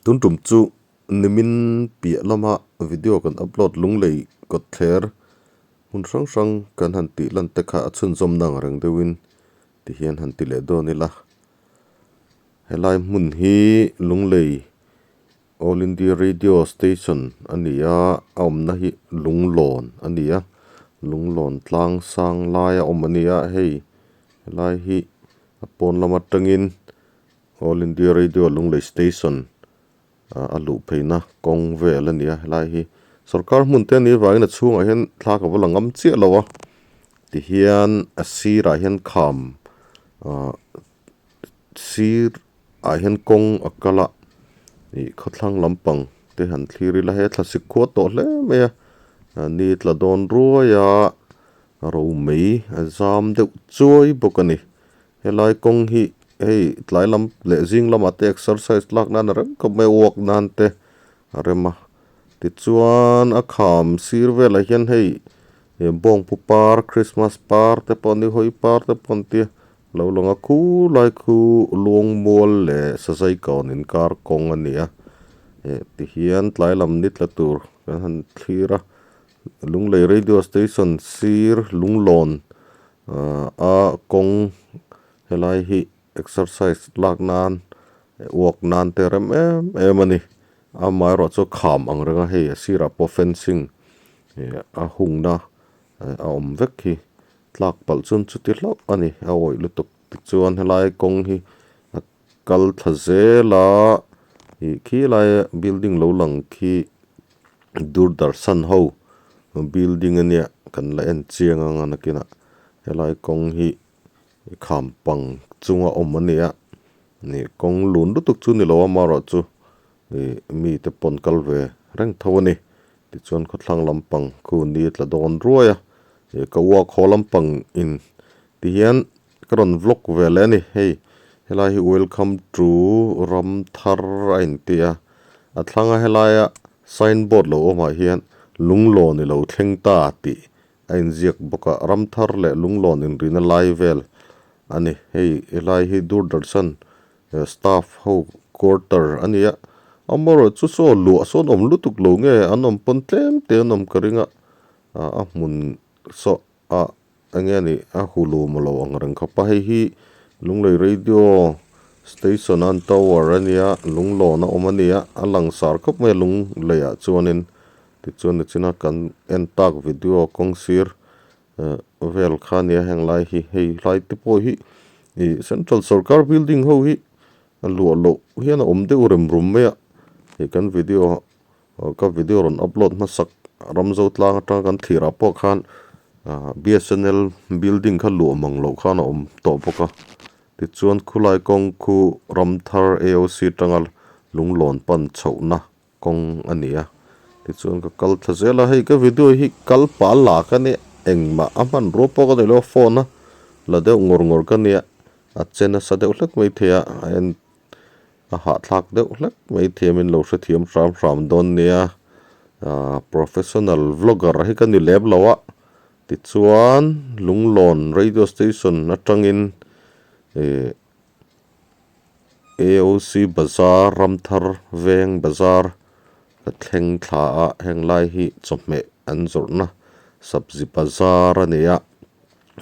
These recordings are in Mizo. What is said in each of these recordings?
Tun tum chu nimin piah lama video kan upload lunglei kawtthler hmun hrang hrang kan han tih lan te kha a chhunzawm na ang reng deuhin tihian han ti leh dawn ila. Helai hmun hi lunglei All India Radio Station a ni a, a awmna hi Lunglawn a ni a, Lunglawn tlang sang laia awm a ni a, hei helai hi a pawn lam atangin All India Radio Lunglei Station a luh pheina kawng vel a ni a, helai hi sorkar hmun te a nih avangin a chhungah hian thla ka va la ngam chiah lo a, tihian a sirah hian kham ahh sir ah hian kawng a kal a ih khawthlang lampang te han thlir ila he thlasik khua tawh hle mai a ni tla dawn ruai a romei a zam deuh chuai bawk a ni helai kawng hi hei tlai lam leh zing lamah te exercise lak nan a rem khawp mai a walk nan te a rem a tichuan a kham sir velah hian hei bawngpu par christmas par te pawh a ni hawi par te pawh an tia. Lo lang a khu lai khu luangmual leh sazaikawn inkar kawng a ni a eh tihian tlai lam ni tla tur kan han thlir a Lunglei radio station sir lunglawn ah a kawng helai hi exercise lak nan walk nan te rem em em a ni amaherawh chu kham ang reng a hei a sirah pawh fencing eh a hungna a awm vek hi. Tlak palh chuan chuti hlauh a ni, a awih lutuk tichuan helai kawng hi a kal thla zel a, ih khi laia building lo lang khi Doordarshan ho building a nia kan la en chiang ang a nakinah helai kawng hi kham pang chunga awm a ni a, ih kawng lun lutuk chu ni lo a amaherawhchu ih mite pawn kal ve reng tho a ni. Tichuan khawthlang lampang khu ni tla dawn ruai a, ih ka uak haw lampang in tihian ka rawn vlog ve leh a ni. Hei helai hi welcome to ram thar a inti a, a thlanga helaia sign board lo awmah hian lunglawn i lo thleng ta tih a inziak bawk a, ram thar leh lunglawn inrina lai vel a ni. Hei helai hi Doordarshan Staff ho quarter a ni a, amaherawh chu saw luah sawn awm lutuk lo nge an awm pawn tlem te an awm ka ring a, a hmun saw ah eng nge ni a hulu maw lo ang reng khawp a, hei hi Lunglei radio station an tower a nia lunglawn a awm a nia a langsar khawp mai a Lunglei ah chuanin tichuan nichina kan en tak video kawng sir vel kha nia heng lai hi hei hlai te pawh hi ih central sorkar building ho hi a luah loh hian a awm deuh rem rum mai a ih kan video ka video rawn upload hmasak ramzo tlang atanga kan thlir ah pawh khan ah bsnl building kha luah mang loh khan a awm tawh bawk a tichuan khulai kawng khu ramthar AOC atanga lunglawn pan chhohna. Kawng a ni a, tichuan ka kal thla zel a, hei ka video hi kal pah la ka nia engmah a hmanrua pawh ka nei lo a phone a la deuh ngawr ngawr ka nia a che nasa deuh hlek mai thei a a en a hahthlak deuh hlek mai thei a min lo hrethiam hram hram dawn nia ah professional vlogger hi ka ni lem lo a tichuan Lunglawn radio station atangin ih. AOC bazar Ramthar veng bazar ka thleng thla a heng lai hi chawhmeh an zawrhna sabzi bazar a ni a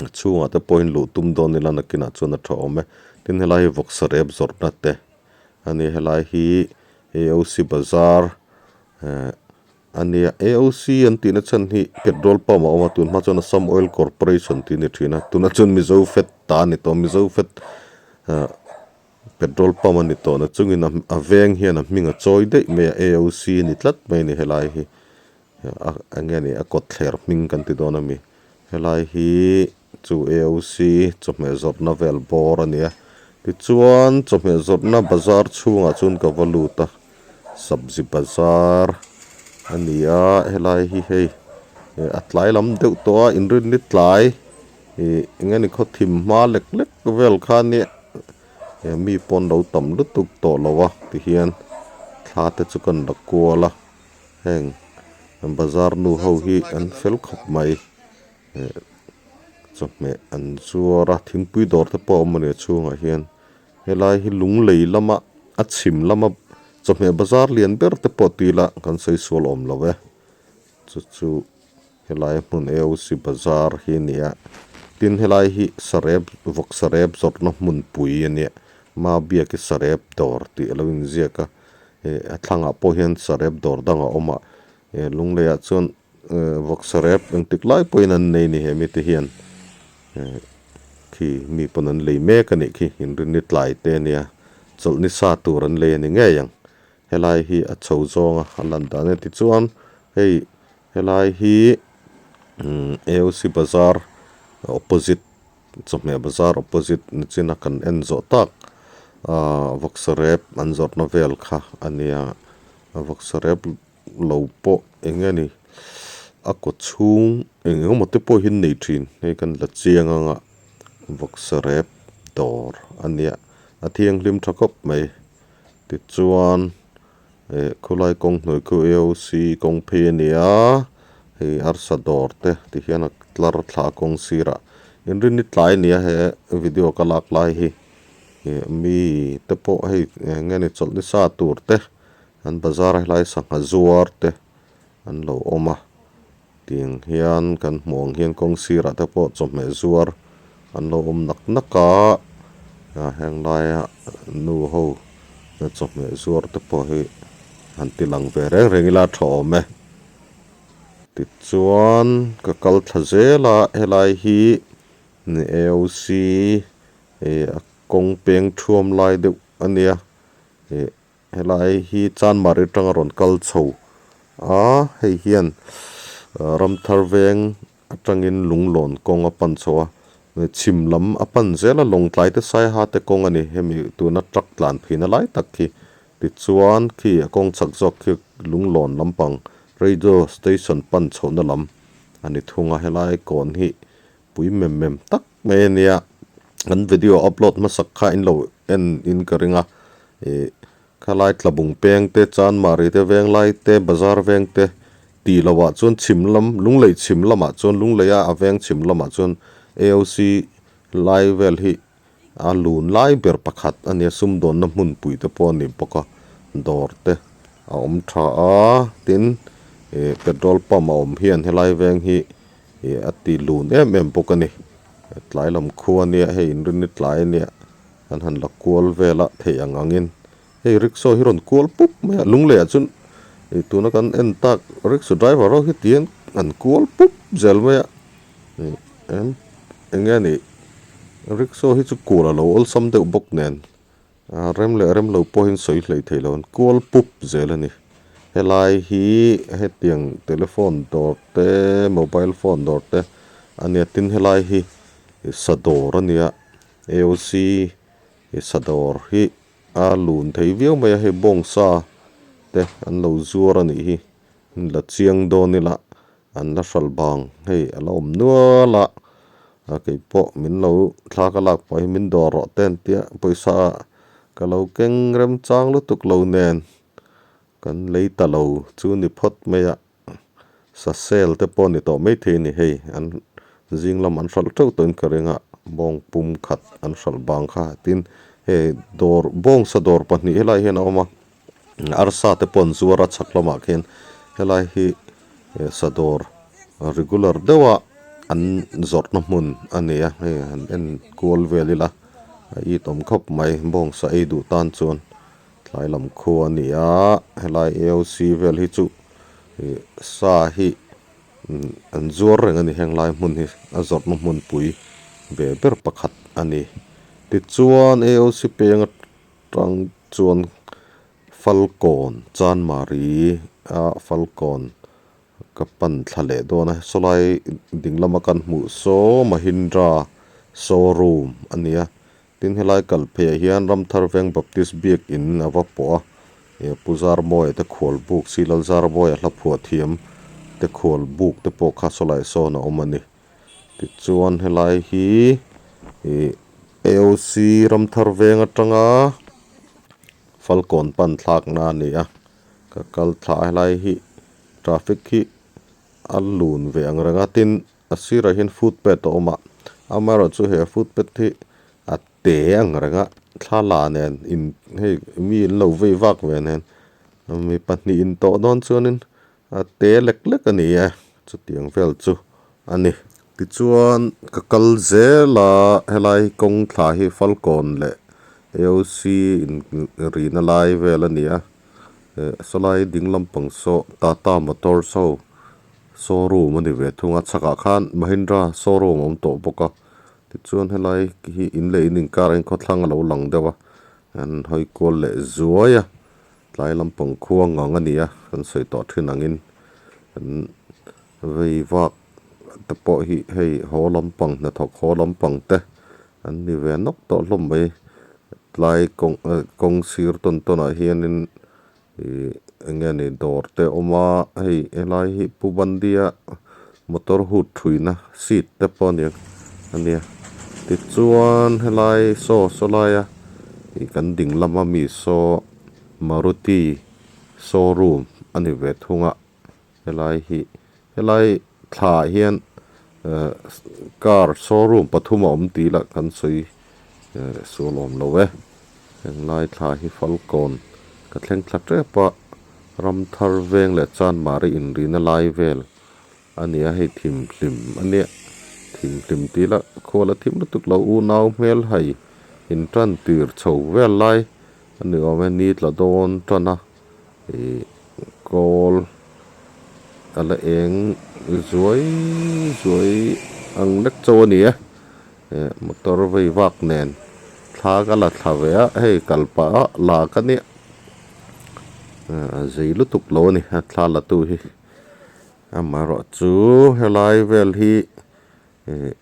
a chhungah te pawhin luh tum dawn ila nakinah chuan a tha awm e tin helai hi vawksa rep zawrhna te a ni helai hi AOC bazar eh a nia AOC an tihna chhan hi petrol pump a awm a tunhma chuan Assam Oil Corporation tih a ni thin a tunah chuan Mizo Fed ta a ni tawh Mizo Fed ah petrol pump a ni tawh na chungin a veng hian a hming a chawi daih mai a AOC a ni tlat mai a ni helai hi a eng nge ni a kawtthler hming kan ti dawn a mi helai hi chu AOC chawhmeh zawrhna vel bawr a ni a tichuan chawhmeh zawrhna bazar chhungah chuan ka va lut a. Sabzi bazar a ni a helai hi hei a tlai lam deuh tawh a inrinni tlai ih eng nge ni khaw thim hma lek lek vel kha nia mi pawh an lo tam lutuk tawh lo a tihian thla te chu kan la kual a heng bazar nu ho hi an fel khawp mai eh chawhmeh an zuar a thingpui dawr te pawh a awm a ni a chhungah hian. Helai hi lunglei lama a chhim lama Chawhmeh bazar lian ber te pawh ti ila kan sawi sual awm lo e. Chu chu helai hmun AOC bazar hi a ni a, tin helai hi sarep vawk sarep zawrhna hmunpui a nia. Mabiaki sarep dawr tih a lo inziak a, eh a thlangah pawh hian sarep dawr dang a awm a, eh Lungleiah chuan eh vawk sarep engtik lai pawhin an nei a ni he mite hian eh khi mi pawn an lei mek a nih khi inrinni tlai te a nia chawlh ni sa tur an lei a ni ngei ang. Helai hi a chho zawnga a lan dan a tichuan hei helai hi umm AOC bazar opposite chawhmeh bazar opposite nichina kan en zawh tak ahh vawksa rep an zawrhna vel kha a nia vawksa rep lo pawh eng nge ni a kaw chhung eng eng emaw te pawh hi an nei thin hei kan la chiang ang a vawksa rep dawr a nia a thianghlim tha khawp mai. Tichuan eh khawlai kawng hnuai khu AOC kawng phei a ni a, hei arsa dawr te ti hian a tlar thla kawng sirah inrinni tlai a ni a he video ka lak lai hi ih mi te pawh hei eng nge ni chawlh nisa tur te an bazar a helai sangha zuar te an lo awm a tiang hian kan hmuh ang hian kawng sirah te pawh chawhmeh zuar an lo awm nak nak a ah heng laia nu ho chawhmeh zuar te pawh hi han ti lang ve reng reng ila a tha awm e tichuan ka kal thla zel a helai hi AOC ih a kawng peng thuam lai deuh a nia ih. Helai hi Chanmari atanga rawn kal chho a, hei hian Ramthar veng atangin Lunglawn kawng a pan chho a, chhim lam a pan zel a, Lawngtlai te Saiha te kawng a ni, hemi tuna truck tlan phina lai tak khi tichuan khi a kawng chak zawk khi Lunglawn lampang radio station pan chhohna lam a ni thung a, helai kawn hi pui mem mem tak mai a nia kan video upload hmasak kha in lo en in ka ring a ih khalai tlabung peng te chanmari te venglai te bazar veng te tih loh ah chuan chhim lam lunglei chhim lamah chuan lunglei a a veng chhim lamah chuan AOC lai vel hi a lun lai ber pakhat a nia sumdawnna hmunpui te pawh a ni bawk a dawr te a awm tha a tin ih petrol pump a awm hian helai veng hi Ih a ti lun em em bawk a ni. Tlai lam khua ania hei inrinni tlai ania kan han la kual vel a theih ang angin hei rickshaw hi rawn kual pup mai a lungleiah chuan ih tuna kan en tak rickshaw driver ho hi tihian an kual pup zel mai a ih eng enge ni rickshaw hi chu kual a lo awlsam deuh bawk nen. Rem leh rem lo pawhin sawi hlei thei lo an kual pup zel a ni. Helai hi hetiang telephone dawr te mobile phone dawr te a nia tin helai hi sa dawr a nia AOC sa dawr hi a lun thei viau mai a hei bawngsa te an lo zuar a nih hi la chiang dawn ila an la hral bang hei a la awm nual a a kei pawh min lo thla ka lak pawh hi min dawr rawh te an tia pawisa ka lo keng remchang lutuk lo nen kan lei ta lo chu ni phawt mai a sa sale te pawh a ni tawh maithei a ni hei an zing lam an hralh teuh tawhin ka ring a bawng pum khat an hralh bang kha tin hei dawr bawngsa dawr pahnih helaiah hian a awm a. Arsa te pawh an zuar a chhak lamah khian helai hi sadawr regular deuha an zawrhna hmun a ni a hei han en kual vel ila a it awm khawp mai bawngsa ei duh tan chuan tlai lam khua a ni a helai AOC vel hi chu ih sa hi an zuar reng a ni heng lai hmun hi a zawrhna hmunpui ve ber pakhat a ni tichuan AOC peng Tang chuan Falkawn Chanmari a Falkawn ka pan thla leh dawn a sawlai ding lama kan hmuh saw Mahindra showroom a ni a tin helai kal pheiah hian Ramthar Veng Baptist biakin a va pawh a ih Pu Zarmawia te khual buk Silal Zarmawia hla phuah thiam te khual buk te pawh kha sawlai sawn a awm a ni. Tichuan helai hi ih AOC Ramthar veng atanga Falkawn pan thlakna a ni a ka kal thla a helai hi traffic hi a lun ve ang reng a tin a sirah hian footpath a awm a amaherawhchu he footpath hi a. te ang reng a thla la nen in hei mi an lo vei vak ve nen mi pahnih in tawh dawn chuanin a te lek lek a ni e chutiang vel chu a ni. Tichuan ka kal zel a helai kawng thla hi falkawn leh A_O_C in rina lai vel a ni a eh sawlai ding lampang saw tata motors ho showroom a ni ve thung a chhakah khan mahindra showroom a awm tawh bawk a tichuan helai hi in leh in inkarah hian khawthlang a lo lang deuh a an hawi kual leh zuai a tlai lampang khua ngang a ni a kan sawi tawh thin angin an vei vak te pawh hi hei haw lampang hnathawk haw lampang te an ni ve nawk tawh hlawm mai tlai kawng kawng sir tawn tawn ah hianin Ihh eng nge ni dawr te a awm a hei helai hi Pu Bandia motor hood thuina seat te pawh a ni a nia tichuan helai saw saw laia ih kan ding lama mi saw Maruti showroom a ni ve thung a helai hi helai thla ah hian ehh car showroom pathum a awm tih lah kan sawi ehh sual awm lo e henglai thla hi falkawn ka thleng thla tep a ram thar veng leh chanmari inrina lai vel a ni a hei thim hlim a nia thim hlim tih lah khual a thim lutuk lo unau hmel hai in tan tir chho vel lai a ni awm e ni tla dawn tan a. Ih kawl a la eng zuai zuai ang lek chauh a ni e eh motor vei vak nen thla ka la thla ve a hei kal pah a la ka nia eh a zei lutuk lo a ni a thla la tu hi amaherawh chu helai vel hi ih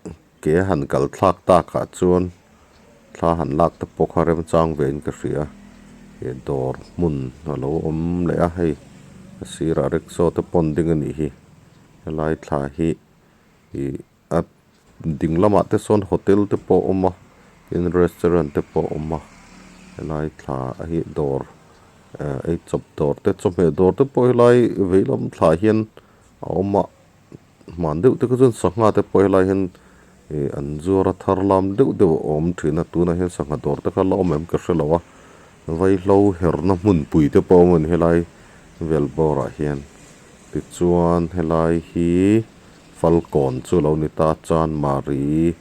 ke han kal thlak takah chuan thla han lak te pawh kha remchang ve in ka hria ih dawr hmun a lo awm leh a hei a sirah rickshaw te pawh an ding a nih hi helai thla hi ih a ding lamah te sawn hotel te pawh a awm a tin restaurant te pawh a awm a helai thla hi dawr eh eichawp dawr te chawhmeh dawr te pawh helai veilam thla hian a awm a. Hman deuh te kha chuan sangha te pawh helai hian ih an zuar a thar lam deuh deuh a awm thin a tunah hian sangha dawr te kha la awm em ka hre lo a vaihlo herna hmunpui te pawh a awm a ni helai vel bawrah hian tichuan helai hi falkawn chu a lo ni ta chanmari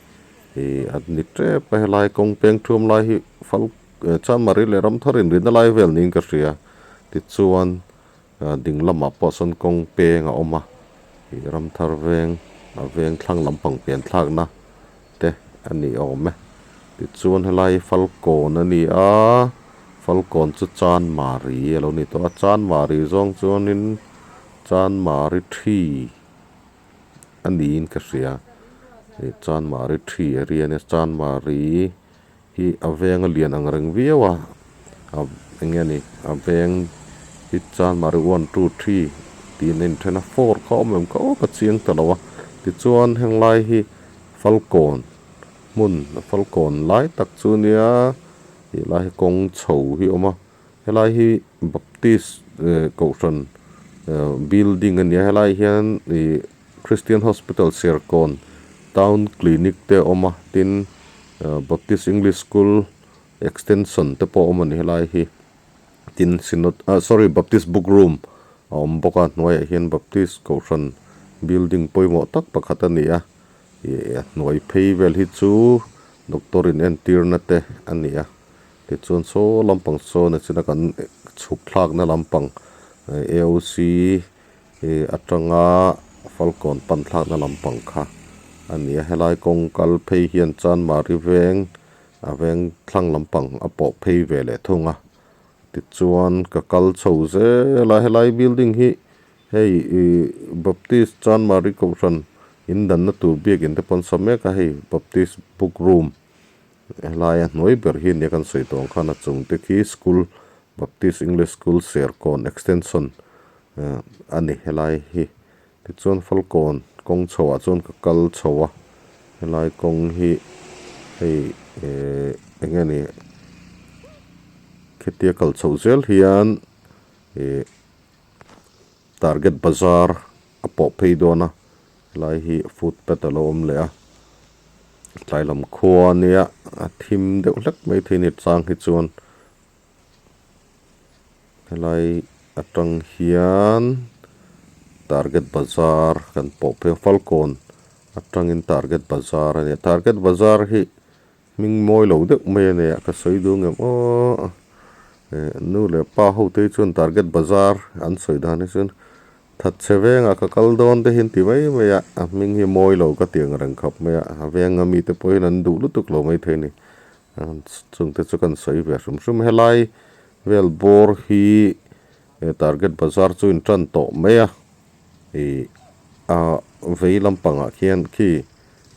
ih an ni tep a helai kawng peng thuam lai hi fal chanmari leh ramthar inrinna lai vel niin ka hria tichuan. Ding lamah pawh sawn kawng peng a awm a, ih ramthar veng a veng thlang lampang pian thlakna te a ni awm e. Tichuan helai falkawn a ni a, falkawn chu chanmari a lo ni tawh a, chanmari zawng chuanin chanmari thi a niin ka hria, ih chanmari thi area a nia chanmari hi a veng a lian ang reng viau a a eng nge ni a veng hi chanmari one two three tiin a inthen a four kha a awm em kha aw ka chiang ta lo a tichuan heng lai hi falkawn hmun falkawn lai tak chu nia tih lai hi kawng chho hi a awm a helai hi baptist eh kohhran eh building a ni a helai hian ih Christian Hospital Serkawn Town Clinic te a awm a tin Baptist English School Extension te pawh a awm a ni helai hi tin Synod ah sorry Baptist Book Room a awm bawk a hnuaiah hian Baptist Kohhran building pawimawh tak pakhat a ni a ih a hnuai phei vel hi chu doctor in entirna te a ni a tichuan saw lampang sawn a china kan chhuk thlakna lampang A_O_C Ih atanga falkawn pan thlakna lampang kha a ni a helai kawng kal phei hian chanmari veng a veng thlang lampang a pawh phei ve leh thung a tichuan ka kal chho zel a helai building hi hei ih baptist chanmari kohhran in danna tur biakin te pawh an sa mek a hei baptist book room helai a hnuai ber hi nia kan sawi tawh ang khan a chung te khi school baptist english school serkawn extension a ni helai hi tichuan falkawn kawng chho ah chuan ka kal chho a helai kawng hi hei ehh eng nge ni khitia kal chhoh zel hian ih target bazar a pawh phei dawn a helai hi footpath a lo awm leh a. Tlai lam khua ania a thim deuh hlek mai thei a ni chang hi chuan helai atang hian target bazar kan pawh phei a falkawn atangin target bazar a nia target bazar hi hming mawi lo deuh mai a nia ka sawi duh ngem aww eh nu leh pa ho te hi chuan target bazar an sawi dan hi chuan. Thatchhe vengah ka kal dawn te hi an ti mai mai a, a hming hi mawi lo ka ti ang reng khawp mai a, a venga mite pawhin an duh lutuk lo maithei a ni. Chungte chu kan sawi ve hrim hrim. Helai vel bawr hi Target Bazar chu in tan tawh mai a, ih a vei lampangah khian khi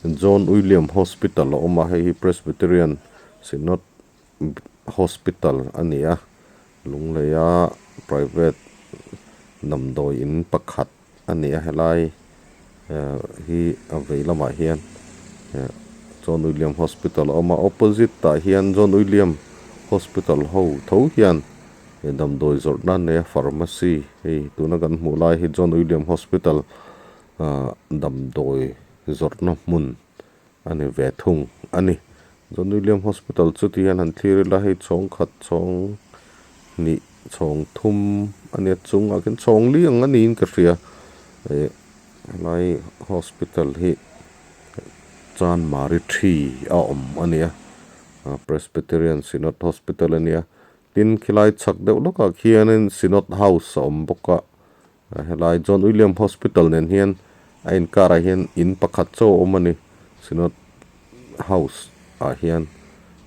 John William Hospital a awm a, hei hi Presbyterian Synod Hospital a ni a, Lungleia private damdawi in pakhat a ni a, helai hi a vei lamah hian John William Hospital a awm a, opposite ah hian John William Hospital ho tho hian damdawi zawrhna a nei a, pharmacy hei tuna kan hmuh lai hi John William Hospital damdawi zawrhna hmun. a ni ve thung a ni. John William Hospital chu ti hian han thlir ila hei chhawng khat chhawng hnih chhawng thum a nia chungah khian chhawng li ang a niin ka hria ih helai hospital hi Chanmari thi a awm a nia Presbyterian Synod Hospital a nia tin khilai chhak deuh lawkah khianin Synod House a awm bawk a. Helai John William Hospital nen hian a inkarah hian in pakhat chaw a awm a ni. Synod House ah hian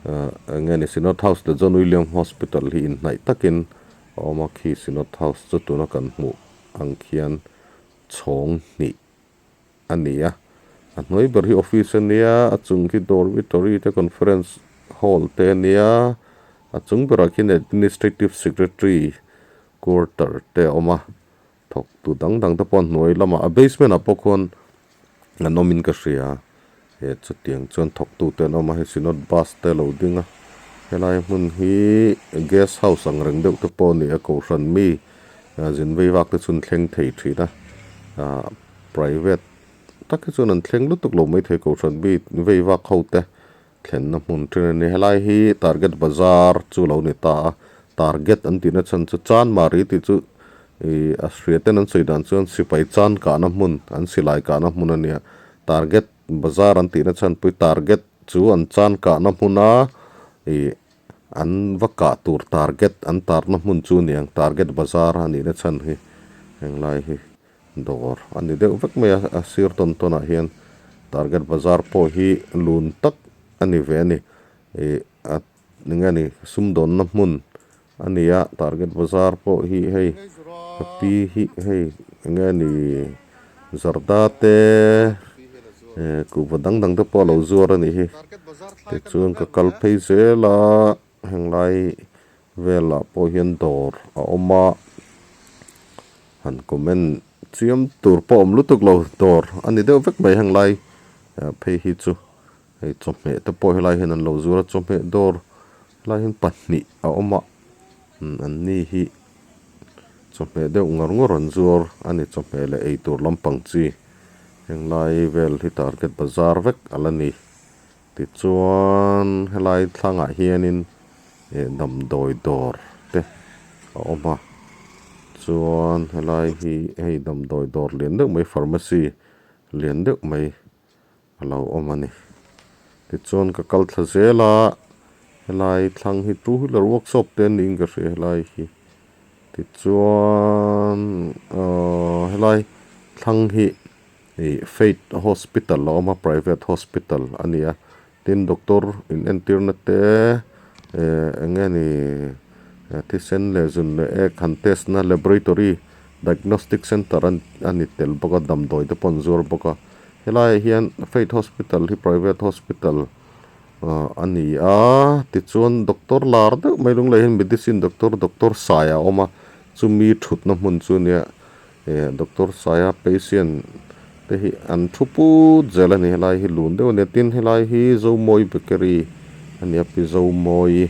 ahh eng nge ni Synod House leh John William Hospital hi inhnaih takin a awm a, khi Synod House chu tuna kan hmuh ang khian chhawng hnih a ni a. A hnuai ber hi office a nia, a chung khi dormitory te conference hall te a nia, a chung berah khian administrative secretary quarter te a awm a, thawktu dang dang te pawh a hnuai lamah a basement ah pawh khuan an awmin ka hria he chutiang chuan thawktu te an awm a hei synod bus te a lo ding a helai hmun hi guest house ang reng deuh te pawh a ni a kohhran mi zin vei vak te chu an thleng thei thin a ah private tak hi chuan an thleng lutuk lo maithei kohhran mi vei vak ho te. Thlenna hmun ṭhen a ni. Helai hi Target Bazar chu lo ni ta a, Target an tihna chhan chu Chanmari tih chu ih a hria ten an sawi dan chuan sipai chan kahna hmun an silai kahna hmun a nia. Target Bazar an tihna chhan pawh hi Target chu an chan kahna hmuna ih an va kah tur target an tarna hmun chu a ni ang Target Bazar a nihna chhan hi henglai hi. Dawr a ni deuh vek mai a, a sir tawn tawn ah hian target bazar pawh hi lun tak a ni ve a ni ih a eng nge ni sumdawnna hmun a ni a target bazar pawh hi hei ka pi hi hei eng nge ni zarda te eh kuhva dang dang te pawh a lo zuar a nih hi tichuan ka kal phei zel a henglai velah pawh hian dawr a awm a han comment chiam tur pawh awm lutuk lo dawr a ni deuh vek mai heng lai phei hi chu hei chawhmeh te pawh helai hian an lo zuar a chawhmeh dawr helai hian pahnih a awm a an ni hi chawhmeh deuh ngawr ngawr an zuar a ni chawhmeh leh eitur lampang chi heng lai vel hi target bazar vek a la ni. Tichuan helai thlangah hianin ih damdawi dawr te a awm a chuan helai hi hei damdawi dawr lian deuh mai pharmacy lian deuh mai a lo awm a ni tichuan ka kal thla zel a helai thlang hi two wheeler workshop te niin ka hria helai hi tichuan ahh helai thlang hi. Ih Faith Hospital a awm a private hospital a ni a tin doctor in entirna te eh eng nge ni thisen leh zun leh ek han test na laboratory diagnostic center a ni tel bawk a damdawi te pawh an zuar bawk a helaiah hian Faith Hospital hi private hospital ah a ni a tichuan doctor lar deuh mai lunglei hian medicine doctor doctor Saia a awm a chumi thutna hmun chu a nia. Eh doctor Saia patient te hi an thu put zel a ni helai hi lun deuh a nia tin helai hi Zomawi bakery a nia pi Zomawi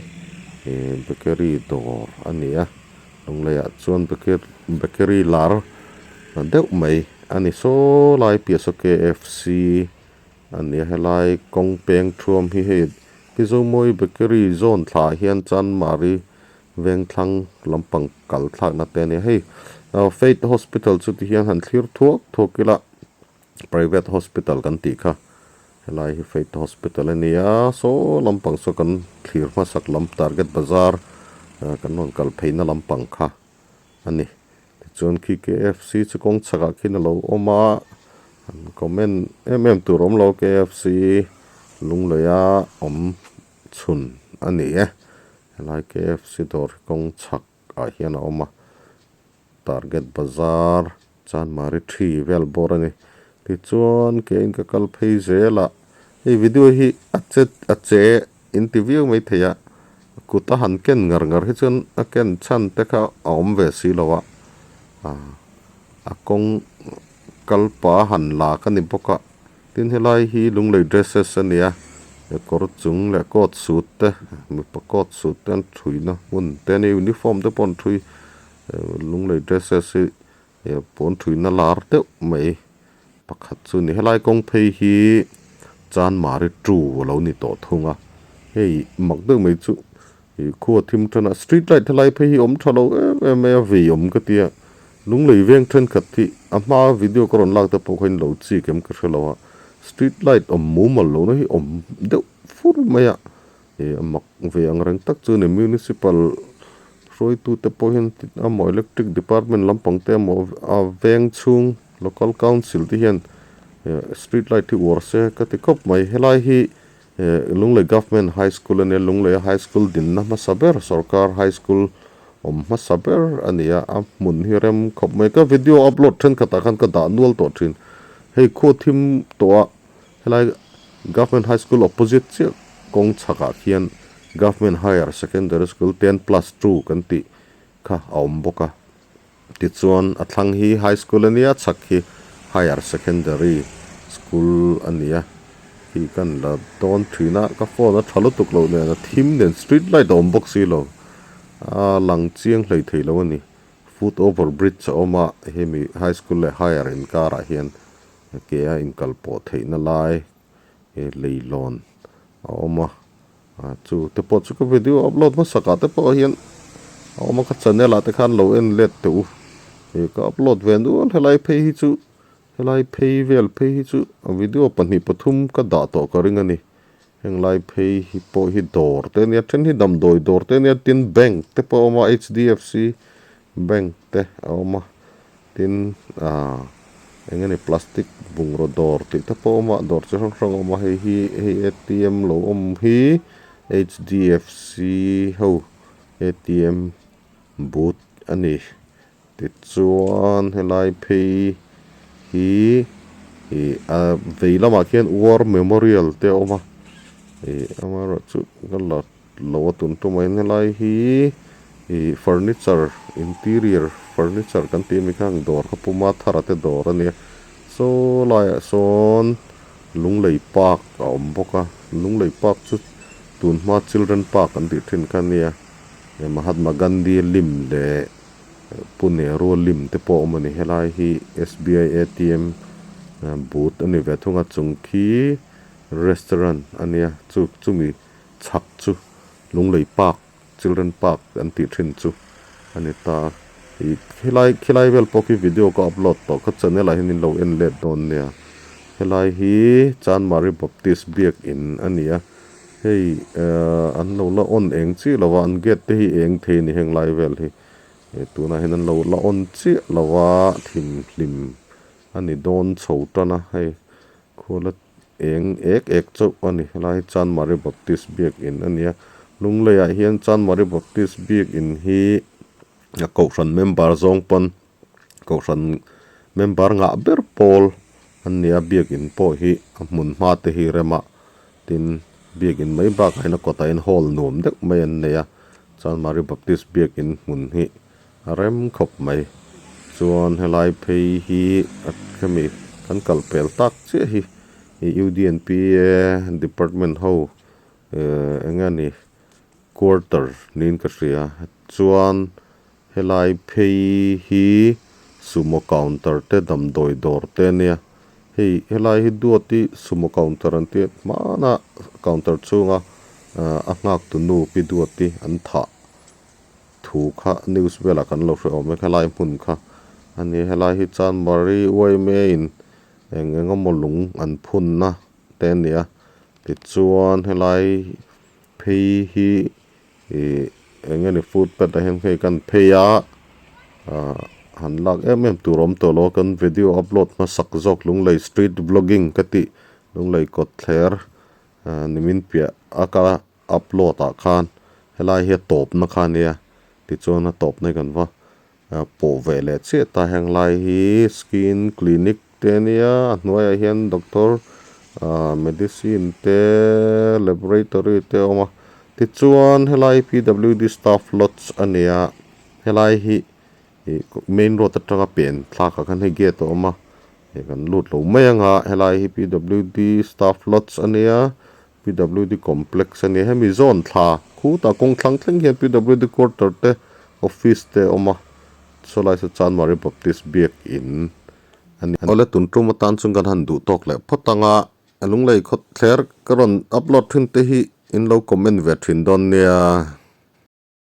eh bakery dawr a ni a Lungleiah chuan bakery lar deuh mai a ni saw lai piah saw K F C. A nia helai kawng peng thuam hi hei Mizomawi bakery zawn thla ah hian Chanmari Vengthlang lampang kal thlakna te a nia hei ah Faith Hospital chu ti hian han thlir thuak thuak ila private hospital kan tih kha helai hi Faith Hospital a nia saw lampang saw kan thlir hmasak lam target bazar ah kan rawn kal pheina lampang kha a ni tichuan khi K F C chu kawng chhakah khian a lo awm a an comment em em tur awm lo K F C Lungleia awm chhun a ni e helai K F C dawr hi kawng chhak ah hian a awm a target bazar Chanmari thi vel bawr a ni tichuan keiin ka kal phei zel a hei video hi a che a che in ti viau mai thei a kut a han ken ngar ngar hi chuan a ken chhan te kha a awm ve si lo a ah a kawng kal pa han la ka ni bawk a tin helai hi lunglei dresses a ni a kawr chung leh coat suit te mipa coat suit te an thuina hmun te a ni uniform te pawh an thui lunglei dresses hi he pawn thuina lar deuh mai pakhat chu ni helai kawng phei hi Chanmari two a lo ni tawh thung a hei mak deuh mai chu ih khua thim tan a street light helai phei hi awm tha lo em em mai a vei awm ka tia lunglei veng thenkhat hi a hma video ka rawn lak te pawh kha in lo chik em ka hre lo a street light awm mumal lohna hi awm deuh fur mai a. Ih a mak ve ang reng tak chu ni municipal hruaitute pawh hian emaw electric department lampang te emaw a veng chhung local council te hian eh street light hi uar se ka ti khawp mai helai hi eh Lunglei government high school ania Lunglei a high school dinna hmasa ber sorkar high school awm hmasa ber a ni a a hmun hi rem khawp mai ka video upload thenkhatah khan ka dah nual tawh thin hei khaw thim tawh a. Helai Government High School opposite chiah kawng chhakah khian Government Higher Secondary School 10+2 kan tih kha a awm bawk a. Tichuan a thlang hi High School a nia, chhak hi Higher Secondary School a nia. Khi kan la dawn thin a, ka phone a tha lutuk loh nen a thim nen street light a awm bawk si lo, a lang chiang hlei thei lo a ni. Foot over bridge a awm a, hemi High School leh Higher inkarah hian Ke a inkal pawh theihna lai leilawn a awm a, chu te pawh chu ka video upload hmasak ah te pawh hian a awm a, ka channel ah te khan lo en let teh u, ih ka upload ve nual helai phei hi chu helai phei vel phei hi chu a video pahnih pathum ka dah tawh ka ring a ni, heng lai phei hi pawh hi dawr te a nia then hi damdawi dawr te a nia tin bank te pawh a awm a H D F C bank te a awm a. Tin, ah eng nge ni plastic bungraw dawr tih te pawh a awm a, dawr chi hrang hrang a awm a, hei hi hei A T M lo awm hi H D F C ho A T M booth a ni. Tichuan helai phei hi ih a vei lamah khian war memorial te a awm a, ih amaherawhchu ka la Lo a tun tum ahin helai hi ih furniture interior furniture kan tih ami kha ang dawr kha puma thara te dawr a nia saw laiah sawn lunglei park a awm bawk a lunglei park chu tun hma children park an tih thin kha a nia Mahatma Gandhi lim leh Pu Nehru lim te pawh a awm a ni helai hi S B I A T M booth a ni ve thung a chung khi restaurant a nia chu chumi. Chhak chu Lunglei Park, Children Park an tih thin chu a ni ta. Ih khilai khilai vel pawh khi video ka upload tawh ka channel ah hian in lo en let dawn nia. Helai hi Chanmari Baptist biak in a ni a, hei ehh an lo la on eng chiah lo a, an gate te hi eng thei a ni heng lai vel hi. Tunah hian an lo la on chiah lo a, thimhlim a ni dawn chho tan a hei khuala eng ek ek chauh a ni helai hi Chanmari Baptist biakin a ni a Lungleiah hian Chanmari Baptist biakin hi a kohhran member zawng pawn kohhran member ngah ber pawl an ni a biakin pawh hi a hmun hma te hi rem a tin biakin mai bakah hian a kawtah hian hall nuam deuh mai an nei a Chanmari Baptist biakin hmun hi A rem khawp mai. Chuan helai phei hi a khemi kan kal pel tak chiah hi ih U D and P A department ho eh eng nge ni quarter niin ka hria. Chuan helai phei hi sumo counter te damdawi dawr te a nia. Hei helai hi Duati sumo counter an tia hmanah counter chhunga ah a nghak tu nu pi Duati an thah thu kha news velah kan lo hre awm e helai hmun kha a ni helai hi Chanmari yma in eng eng emaw lung an phunna te a ni a tichuan helai phei hi ih eng nge ni footpath ah hian hei kan phei a ah han lak em em tur a awm tawh lo a kan video upload hmasak zawk Lunglei street vlogging ka tih Lunglei kawtthler ah nimin piah a ka upload ah khan helai hi a tawpna kha a nia tichuan a tawpna hi kan va pawh ve leh chiah ta heng lai hi skin clinic te a nia a hnuaiah hian doctor ah medicine te laboratory te a awm a tichuan helai hi P W D staff lodge a nia helai hi ih main road atanga pen thlak ah khan hei gate a awm a hei kan lut lo mai ang a helai hi P W D staff lodge a nia. PWD complex a nia hemi zawn thla khutah kawng thlang thleng hian PWD quarter te office te a awm a sawlai saw Chanmari Baptist biak in a ni. Awle tun tum atan chuan kan han duh tawk leh phawt ang a, lunglei khawt thler ka rawn upload thin te hi in lo comment ve thin dawn nia.